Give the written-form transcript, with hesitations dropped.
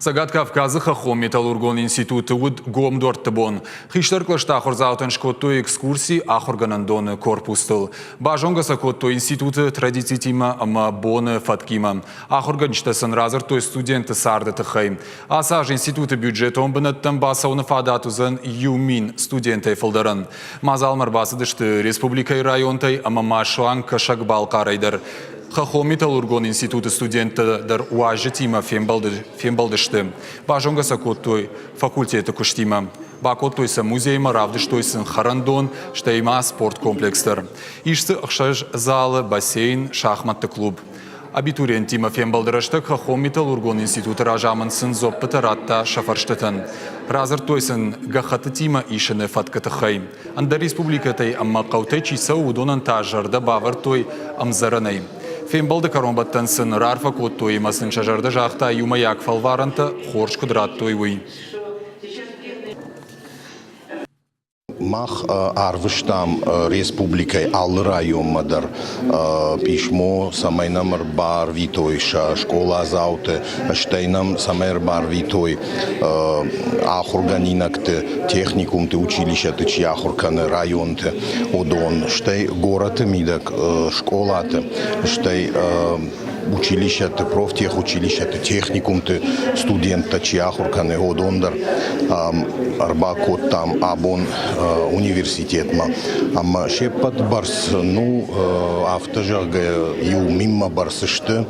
Цӕгат Кавказы хӕххон металлургон институты уыд гом дуӕртты бон. Хистӕр кълӕсты ахуырдзаутӕн скодтой экскурси ахуыргӕнӕндоны корпустыл. Базонгӕ сӕ кодтой институты традицитимӕ ӕмӕ боны фӕткимӕ. Ахуыргӕнджытӕ сын радзырдтой студентты царды тыххӕй. Ацы аз институты бюджетон бынӕттӕм бацӕуыны фадат уыдзӕн 1000 студентӕй фылдӕрӕн. Мадзалмӕ ӕрбацыдысты республикӕйы районтӕй ӕмӕ ма суанг Кӕсӕг-Балхъарӕй дӕр. Хӕххон металлургон институты студенттӕ дӕр уазджытимӕ фембӕлдысты. Базонгӕ сӕ кодтой факультеты куыстимӕ. Бакодтой сӕ музеймӕ, равдыстой сын хӕрӕндон, стӕй ма спорткомплекс дӕр. Ис дзы ӕхсӕз залы, бассейн, шахматты клуб. Абитуриенттимӕ фембӕлды рӕстӕг Хӕххон металлургон институты разамынд сын дзуӕппытӕ радта сӕ фӕрстытӕн. Радзырдтой сын гӕххӕттытимӕ исыны фӕткы тыххӕй. Ӕндӕр республикӕтӕй ӕмӕ хъӕутӕй чи цӕуы, уыдонӕн та зӕрдӕ бавӕрдтой ӕмдзӕрӕнӕй. Фембӕлды кӕронбӕттӕн сын раарфӕ кодтой ӕмӕ сын сӕ зӕрдӕ загъта иумӕйаг фӕлварӕнтӕ хорз куыд радтой, уый. Мах арвыстам республикӕйы алы районмӕ дӕр писмо, цӕмӕй нӕм ӕрбарвитой сӕ скъоладзауты, стӕй нӕм цӕмӕй ӕрбарвитой ахуыргӕнинӕгты, техникумты, училищӕты чи ахуыр кӕны районты, уыдон, стӕй горӕты мидӕг скъолаты, стӕй училищӕты, профтехучилищӕты, техникумты студенттӕ чи ахуыр кӕны, уыдон дӕр ӕрбакодтам абон университетмӕ. Ӕмӕ се ппӕт бӕрц, ну, афтӕ зӕгъгӕ, иу минмӕ бӕрц сты.